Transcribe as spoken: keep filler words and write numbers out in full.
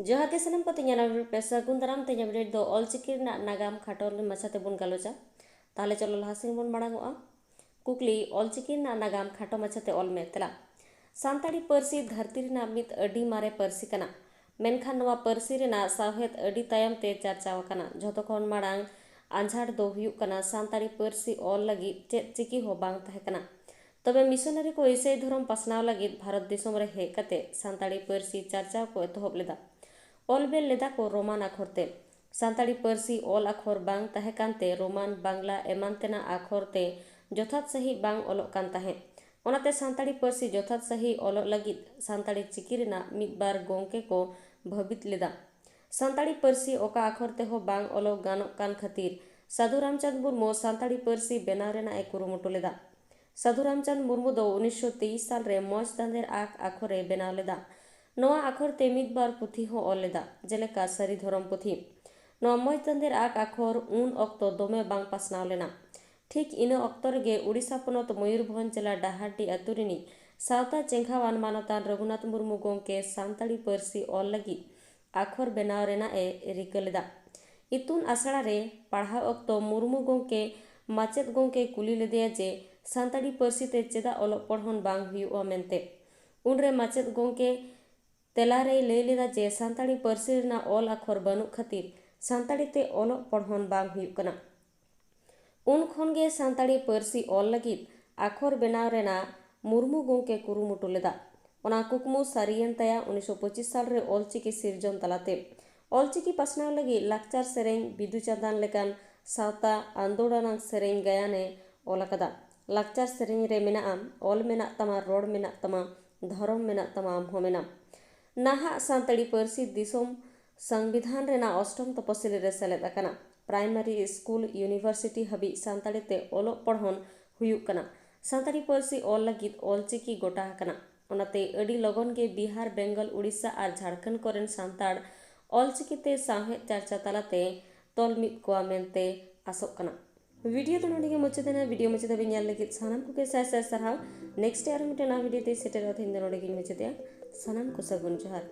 ᱡᱚᱦᱟᱨ ᱜᱮ ᱥᱟᱱᱟᱢ ᱠᱚ, ᱛᱮᱦᱮᱧᱟᱜ ᱱᱚᱣᱟ video ᱯᱮ ᱥᱟᱹᱜᱩᱱ ᱫᱟᱨᱟᱢ᱾ ᱛᱮᱦᱮᱧᱟᱜ video ᱨᱮᱫᱚ ᱚᱞᱪᱤᱠᱤ ᱨᱮᱱᱟᱜ ᱱᱟᱜᱟᱢ ᱠᱷᱟᱴᱚ ᱢᱟᱪᱷᱟ ᱛᱮᱵᱚᱱ ᱜᱟᱞᱚᱪᱟ᱾ ᱛᱟᱦᱞᱮ ᱪᱚᱞᱚ ᱞᱟᱦᱟ ᱥᱮᱱ ᱵᱚᱱ ᱢᱟᱲᱟᱝᱚᱜᱼᱟ᱾ ᱠᱩᱠᱞᱤ, ᱚᱞᱪᱤᱠᱤ ᱨᱮᱱᱟᱜ ᱱᱟᱜᱟᱢ ᱠᱷᱟᱴᱚ ᱢᱟᱪᱷᱟᱛᱮ ᱚᱞ ᱢᱮ᱾ ᱛᱮᱞᱟ, ᱥᱟᱱᱛᱟᱲᱤ ᱯᱟᱹᱨᱥᱤ ᱫᱷᱟᱹᱨᱛᱤ ᱨᱮᱱᱟᱜ ᱢᱤᱫ ᱟᱹᱰᱤ ᱢᱟᱨᱮ ᱯᱟᱹᱨᱥᱤ ᱠᱟᱱᱟ, ᱢᱮᱱᱠᱷᱟᱱ ᱱᱚᱣᱟ ᱯᱟᱹᱨᱥᱤ ᱨᱮᱱᱟᱜ ᱥᱟᱶᱦᱮᱫ ᱟᱹᱰᱤ ᱛᱟᱭᱚᱢ ᱛᱮ ᱪᱟᱨᱪᱟᱣ ᱟᱠᱟᱱᱟ᱾ ᱡᱷᱚᱛᱚ ᱠᱷᱚᱱ ᱢᱟᱲᱟᱝ ᱟᱸᱡᱷᱟᱴ ᱫᱚ ᱦᱩᱭᱩᱜ ᱠᱟᱱᱟ, ᱥᱟᱱᱛᱟᱲᱤ ᱯᱟᱹᱨᱥᱤ ᱚᱞ ᱞᱟᱹᱜᱤᱫ ᱪᱮᱫ ᱪᱤᱠᱤ ᱦᱚᱸ ᱵᱟᱝ ᱛᱟᱦᱮᱸ ᱠᱟᱱᱟ᱾ ᱛᱚᱵᱮ ᱢᱤᱥᱚᱱᱟᱨᱤ ᱠᱚ ᱤᱥᱟᱹᱭ ᱫᱷᱚᱨᱚᱢ ᱯᱟᱥᱱᱟᱣ ᱞᱟᱹᱜᱤᱫ ᱵᱷᱟᱨᱚᱛ ᱫᱤᱥᱚᱢ ᱨᱮ ᱦᱮᱡ ᱠᱟᱛᱮ ᱥᱟᱱᱛᱟᱲᱤ ᱯᱟᱹᱨᱥᱤ ᱪᱟᱨᱪᱟᱣ ᱠᱚ ᱮᱛᱚᱦᱚᱵ ᱞᱮᱫᱟ᱾ ᱚᱞ ᱵᱮᱞ ᱞᱮᱫᱟ ᱠᱚ ᱨᱳᱢᱟᱱ ᱟᱠᱷᱚᱨ ᱛᱮ᱾ ᱥᱟᱱᱛᱟᱲᱤ ᱯᱟᱹᱨᱥᱤ ᱚᱞ ᱟᱠᱷᱚᱨ ᱵᱟᱝ ᱛᱟᱦᱮᱸ ᱠᱟᱱᱛᱮ ᱨᱳᱢᱟᱱ, ᱵᱟᱝᱞᱟ ᱮᱢᱟᱱ ᱛᱮᱱᱟᱜ ᱟᱠᱷᱚᱨ ᱛᱮ ᱡᱚᱛᱷᱟᱛ ᱥᱟᱺᱦᱤᱡ ᱵᱟᱝ ᱚᱞᱚᱜ ᱠᱟᱱ ᱛᱟᱦᱮᱸᱫ᱾ ᱚᱱᱟᱛᱮ ᱥᱟᱱᱛᱟᱲᱤ ᱯᱟᱹᱨᱥᱤ ᱡᱚᱛᱷᱟᱛ ᱥᱟᱺᱦᱤᱡ ᱚᱞᱚᱜ ᱞᱟᱹᱜᱤᱫ ᱥᱟᱱᱛᱟᱲᱤ ᱪᱤᱠᱤ ᱨᱮᱱᱟᱜ ᱢᱤᱫ ᱵᱟᱨ ᱜᱚᱢᱠᱮ ᱠᱚ ᱵᱷᱟᱹᱵᱤᱛ ᱞᱮᱫᱟ᱾ ᱥᱟᱱᱛᱟᱲᱤ ᱯᱟᱹᱨᱥᱤ ᱚᱠᱟ ᱟᱠᱷᱚᱨ ᱛᱮᱦᱚᱸ ᱵᱟᱝ ᱚᱞᱚᱜ ᱜᱟᱱᱚᱜ ᱠᱟᱱ ᱠᱷᱟᱹᱛᱤᱨ ᱥᱟᱹᱫᱷᱩ ᱨᱟᱢᱪᱟᱸᱫᱽ ᱢᱩᱨᱢᱩ ᱥᱟᱱᱛᱟᱲᱤ ᱯᱟᱹᱨᱥᱤ ᱵᱮᱱᱟᱣ ᱨᱮᱱᱟᱜ ᱮ ᱠᱩᱨᱩᱢᱩᱴᱩ ᱞᱮᱫᱟ᱾ ᱥᱟᱹᱫᱷᱩ ᱨᱟᱢᱪᱟᱸᱫᱽ ᱢᱩᱨᱢᱩ ᱫᱚ ᱩᱱᱤᱥᱥᱚ ᱛᱮᱭᱤᱥ ᱥᱟᱞ ᱨᱮ ᱢᱚᱸᱡᱽ ᱫᱟᱸᱫᱮᱨ ᱟᱠ ᱟᱠᱷᱚᱨ ᱮ ᱵᱮᱱᱟᱣ ᱞᱮᱫᱟ᱾ ᱱᱚᱣᱟ ᱟᱠᱷᱚᱨ ᱛᱮ ᱢᱤᱫ ᱵᱟᱨ ᱯᱩᱛᱷᱤ ᱦᱚᱸ ᱚᱞ ᱞᱮᱫᱟ, ᱡᱮᱞᱮᱠᱟ ᱥᱟᱹᱨᱤ ᱫᱷᱚᱨᱚᱢ ᱯᱩᱛᱷᱤ᱾ ᱱᱚᱣᱟ ᱢᱚᱸᱡᱽ ᱫᱟᱸᱫᱮᱨ ᱟᱠ ᱟᱠᱷᱚᱨ ᱩᱱ ᱚᱠᱛᱚ ᱫᱚᱢᱮ ᱵᱟᱝ ᱯᱟᱥᱱᱟᱣ ᱞᱮᱱᱟ᱾ ᱴᱷᱤᱠ ᱤᱱᱟᱹ ᱚᱠᱛᱚ ᱨᱮᱜᱮ ᱩᱲᱤᱥᱥᱟ ᱯᱚᱱᱚᱛ ᱢᱚᱭᱩᱨᱵᱷᱚᱸᱡᱽ ᱡᱮᱞᱟ ᱰᱟᱦᱟᱨᱰᱤ ᱟᱹᱛᱩ ᱨᱤᱱᱤᱡ ᱥᱟᱶᱛᱟ ᱪᱮᱸᱜᱷᱟᱣᱟᱱ ᱢᱟᱱᱚᱛᱟᱱ ᱨᱚᱜᱷᱩᱱᱟᱛᱷ ᱢᱩᱨᱢᱩ ᱜᱚᱢᱠᱮ ᱥᱟᱱᱛᱟᱲᱤ ᱯᱟᱹᱨᱥᱤ ᱚᱞ ᱞᱟᱹᱜᱤᱫ ᱟᱠᱷᱚᱨ ᱵᱮᱱᱟᱣ ᱨᱮᱱᱟᱜ ᱮ ᱨᱤᱠᱟᱹ ᱞᱮᱫᱟ᱾ ᱤᱛᱩᱱ ᱟᱥᱲᱟ ᱨᱮ ᱯᱟᱲᱦᱟᱣ ᱚᱠᱛᱚ ᱢᱩᱨᱢᱩ ᱜᱚᱢᱠᱮ ᱢᱟᱪᱮᱫ ᱜᱚᱢᱠᱮ ᱠᱩᱞᱤ ᱞᱮᱫᱮᱭᱟ ᱡᱮ ᱥᱟᱱᱛᱟᱲᱤ ᱯᱟᱹᱨᱥᱤ ᱛᱮ ᱪᱮᱫᱟᱜ ᱚᱞᱚᱜ ᱯᱚᱲᱦᱚᱱ ᱵᱟᱝ ᱦᱩᱭᱩᱜᱼᱟ ᱢᱮᱱᱛᱮ᱾ ᱩᱱᱨᱮ ᱢᱟᱪᱮᱫ ᱜᱚᱢᱠᱮ ᱛᱮᱞᱟ ᱨᱮᱭ ᱞᱟᱹᱭ ᱞᱮᱫᱟ ᱡᱮ ᱥᱟᱱᱛᱟᱲᱤ ᱯᱟᱹᱨᱥᱤ ᱨᱮᱱᱟᱜ ᱚᱞ ᱟᱠᱷᱚᱨ ᱵᱟᱹᱱᱩᱜ ᱠᱷᱟᱹᱛᱤᱨ ᱥᱟᱱᱛᱟᱲᱤ ᱛᱮ ᱚᱞᱚᱜ ᱯᱚᱲᱦᱚᱱ ᱵᱟᱝ ᱦᱩᱭᱩᱜ ᱠᱟᱱᱟ᱾ ᱩᱱ ᱠᱷᱚᱱ ᱜᱮ ᱥᱟᱱᱛᱟᱲᱤ ᱯᱟᱹᱨᱥᱤ ᱚᱞ ᱞᱟᱹᱜᱤᱫ ᱟᱠᱷᱚᱨ ᱵᱮᱱᱟᱣ ᱨᱮᱱᱟᱜ ᱢᱩᱨᱢᱩ ᱜᱚᱢᱠᱮ ᱠᱩᱨᱩᱢᱩᱴᱩ ᱞᱮᱫᱟ᱾ ᱚᱱᱟ ᱠᱩᱠᱢᱩ ᱥᱟᱹᱨᱤᱭᱮᱱ ᱛᱟᱭᱟ ᱩᱱᱤᱥᱥᱚ ᱯᱚᱸᱪᱤᱥ ᱥᱟᱞ ᱨᱮ ᱚᱞᱪᱤᱠᱤ ᱥᱤᱨᱡᱚᱱ ᱛᱟᱞᱟᱛᱮ᱾ ᱚᱞᱪᱤᱠᱤ ᱯᱟᱥᱱᱟᱣ ᱞᱟᱹᱜᱤᱫ ᱞᱟᱠᱪᱟᱨ ᱥᱮᱨᱮᱧ, ᱵᱤᱫᱩ ᱪᱟᱸᱫᱟᱱ ᱞᱮᱠᱟᱱ ᱥᱟᱶᱛᱟ ᱟᱱᱫᱳᱲᱚᱱᱟᱝ ᱥᱮᱨᱮᱧ ᱜᱟᱭᱟᱱ ᱮ ᱚᱞ ᱟᱠᱟᱫᱟ᱾ ᱞᱟᱠᱪᱟᱨ ᱥᱮᱨᱮᱧ ᱨᱮ ᱢᱮᱱᱟᱜᱼᱟ, ᱚᱞ ᱢᱮᱱᱟᱜ ᱛᱟᱢᱟ, ᱨᱚᱲ ᱢᱮᱱᱟᱜ ᱛᱟᱢᱟ, ᱫᱷᱚᱨᱚᱢ ᱢᱮᱱᱟᱜ ᱛᱟᱢᱟ, ᱟᱢ ᱦᱚᱸ ᱢᱮᱱᱟᱢ᱾ ᱱᱟᱦᱟᱜ ᱥᱟᱱᱛᱟᱲᱤ ᱯᱟᱹᱨᱥᱤ ᱫᱤᱥᱚᱢ ᱥᱚᱝᱵᱤᱫᱷᱟᱱ ᱨᱮᱱᱟᱜ ᱚᱥᱴᱚᱢ ᱛᱚᱯᱚᱥᱤᱞᱤ ᱨᱮ ᱥᱮᱞᱮᱫ ᱟᱠᱟᱱᱟ᱾ ᱯᱨᱟᱭᱢᱟᱨᱤ ᱥᱠᱩᱞ, ᱤᱭᱩᱱᱤᱵᱷᱟᱨᱥᱤᱴᱤ ᱦᱟᱹᱵᱤᱡ ᱥᱟᱱᱛᱟᱲᱤ ᱛᱮ ᱚᱞᱚᱜ ᱯᱚᱲᱦᱚᱱ ᱦᱩᱭᱩᱜ ᱠᱟᱱᱟ᱾ ᱥᱟᱱᱛᱟᱲᱤ ᱯᱟᱹᱨᱥᱤ ᱚᱞ ᱞᱟᱹᱜᱤᱫ ᱚᱞᱪᱤᱠᱤ ᱜᱚᱴᱟ ᱟᱠᱟᱱᱟ᱾ ᱚᱱᱟᱛᱮ ᱟᱹᱰᱤ ᱞᱚᱜᱚᱱ ᱜᱮ ᱵᱤᱦᱟᱨ, ᱵᱮᱝᱜᱚᱞ, ᱩᱲᱤᱥᱥᱟ ᱟᱨ ᱡᱷᱟᱲᱠᱷᱚᱸᱰ ᱠᱚᱨᱮᱱ ᱥᱟᱱᱛᱟᱲ ᱚᱞᱪᱤᱠᱤ ᱛᱮ ᱥᱟᱶᱦᱮᱫ ᱪᱟᱨᱪᱟ ᱛᱟᱞᱟᱛᱮ ᱛᱚᱞ ᱢᱤᱫ ᱠᱚᱣᱟ ᱢᱮᱱᱛᱮ ᱟᱥᱚᱜ ᱠᱟᱱᱟ᱾ ᱵᱷᱤᱰᱤᱭᱳ ᱫᱚ ᱱᱚᱰᱮ ᱜᱮ ᱢᱩᱪᱟᱹᱫ ᱮᱱᱟ᱾ ᱵᱷᱤᱰᱤᱭᱳ ᱢᱩᱪᱟᱹᱫ ᱫᱷᱟᱹᱵᱤᱡ ᱧᱮᱞ ᱞᱟᱹᱜᱤᱫ ᱥᱟᱱᱟᱢ ᱠᱚᱜᱮ ᱥᱟᱭ ᱥᱟᱭ ᱥᱟᱨᱦᱟᱣ᱾ ᱱᱮᱠᱥᱴ ᱟᱨ ᱢᱤᱫᱴᱮᱱ ᱱᱟᱣᱟ ᱵᱷᱤᱰᱤᱭᱳ ᱛᱮ ᱥᱮᱴᱮᱨᱚᱜᱼᱟ᱾ ᱛᱮᱦᱮᱧ ᱫᱚ ᱱᱚᱰᱮ ᱜᱮᱧ ᱢᱩᱪᱟᱹᱫᱮᱜᱼᱟ᱾ ᱥᱟᱱᱟᱢ ᱠᱚ ᱥᱟᱹᱜᱩᱱ ᱡᱚᱦᱟᱨ᱾